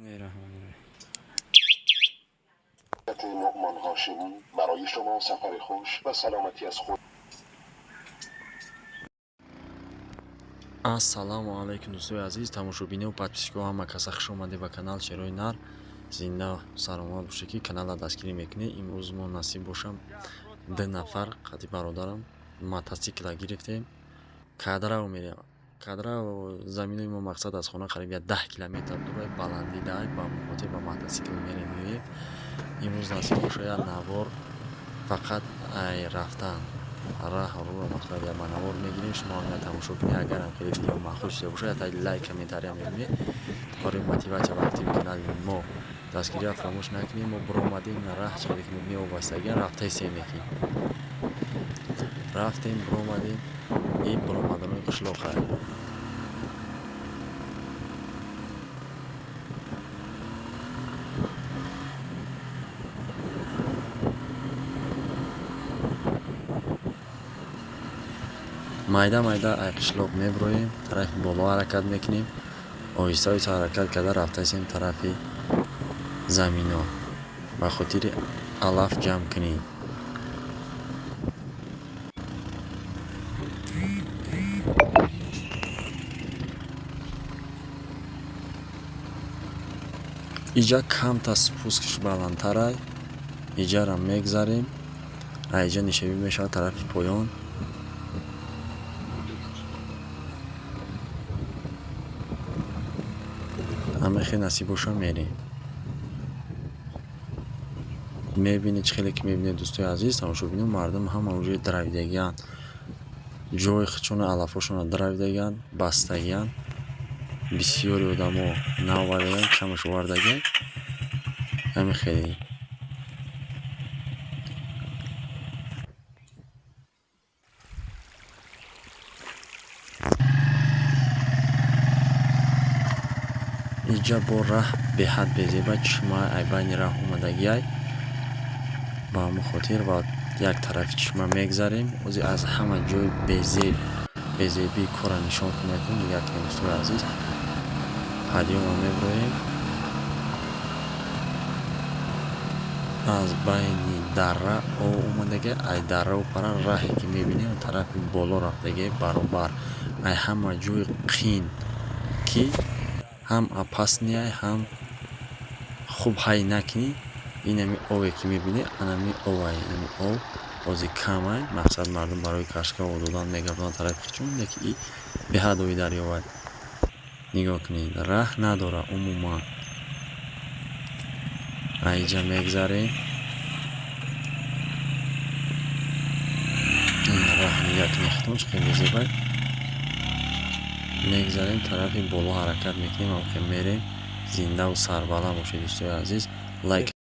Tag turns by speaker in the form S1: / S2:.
S1: Бисмиллоҳи.
S2: نعمان هاشمی برای شما سفر خوش و سلامتی از خود.
S3: Ассалому алайкум, дӯстои азиз, тамошобиниву подписчикҳо, ҳама каса хуш омадед ба канал Шерои Нар. Зинда саломат бошед, ки каналро дастгирӣ мекунед. Имрӯз мо, насиб бошам, ду нафар қати бародарам мотосикла гирифтем, Кадрав мерем. Кадрав заминои мо, мақсад, аз хона қариб як 10 километр дура, баландӣ дай. Ба хотир ба мотосикл мерем, меоем. Имрӯз, насиб боша, як навор фақат ай рафтан раҳ рӯро, мақсад, як ба навор мегирем, шумо ҳам тамошо кунед. Агарам хеле видео маъқул шуда бошад, як лайк, комментария мемонед барои мотиватсия ва активи канали мо. Дастгириро фаромӯш накунед. Мо биромадем на раҳ, чизе ки мебинед, обастагиам рафтаистем, лекин рафтем, биромадем и биромаданои қишлоқа. Майда майда ай қишлоқ мебироем, тарафи боло ҳаракат мекунем. Оҳиста оҳиста ҳаракат карда рафтаистем тарафи замино ба хотири алаф ҷамъ кунӣ. Иҷа камта спускаш баландтарай, иҷаро мегзарем, аиҷа нишебӣ мешавад тарафи поён. Ҳама хел, насиб боша, мерем. Мебинед, чӣ хеле ки мебинед, дӯстои азиз, тамошобино, мардум ҳама уже даравидагианд, ҷои худшона, алафҳошонро даравидагианд, бастагианд. Бисёри одамо наовардагианд, камаш овардагианд. Ҳамин хеле. Иҷа бо раҳ беҳад безеба, чишма ай байни раҳ омадагиай. Ба ҳамон хотир ба як тарафи чишма мегзарем. Ози аз ҳама ҷои безеб, безебии корро нишон кунем. Дигар кунем, дӯстои азиз, подъёма мебироем, аз байни дара об омадагиай, ай дараву пара раҳе ки мебинем, тарафи боло рафтагиай баробар. Ай ҳама ҷои қин, ки ҳам опасныйай, ҳам хуб ҳай накунӣ. Инами обе ки мебинед, анами овай, инами об ози камай, мақсад, мардум барои кашка об додан мегардонанд тарафи хичон, лекин и беҳад оби дарёвай. Нигоҳ кунед, раҳ надорад умуман. Аиҷа мегзарем, раҳ нигоҳ кунед хитон, чӣ хеле зебай. Мегзарем, тарафи боло ҳаракат мекунем, ҳамхел мерем. Зиндаву сарбаланд бошед, дӯстои азиз. Лайк.